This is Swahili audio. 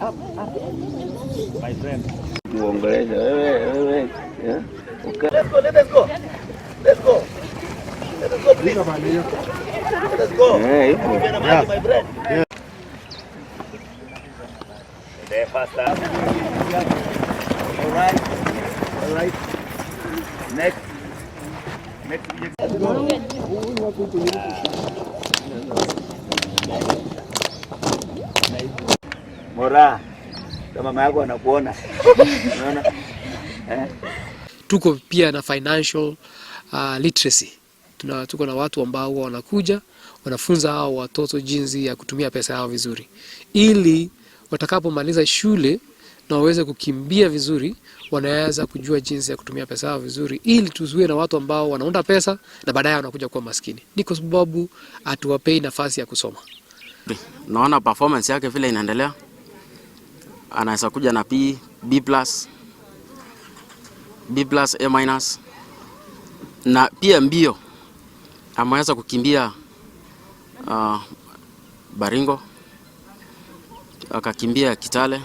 Up, up. My friend. Tuongeleshe wewe wewe. Yeah? Okay. Let's go, let us go. Let's go. Let us go, please. Let us go. Eh, ipo. Yeah. My friend. Yeah. There, faster. All right. All right. Next. Next. Let's go. Mora, kama mama yako anakuona. Unaona? Eh? Tuko pia na financial literacy. Tuko na watu ambao wanakuja wanafunza hao watoto jinsi ya kutumia pesa yao vizuri, ili watakapomaliza shule na waweze kukimbia vizuri, wanaweza kujua jinsi ya kutumia pesa yao vizuri, ili tuzuie na watu ambao wanaunda pesa na baadaye wanakuja kuwa maskini. Ni kwa sababu hatuwapei nafasi ya kusoma. Naona performance yake vile inaendelea, anaweza kuja na B, B plus, B plus, A minus na pia mbio ameweza kukimbia Baringo akakimbia Kitale.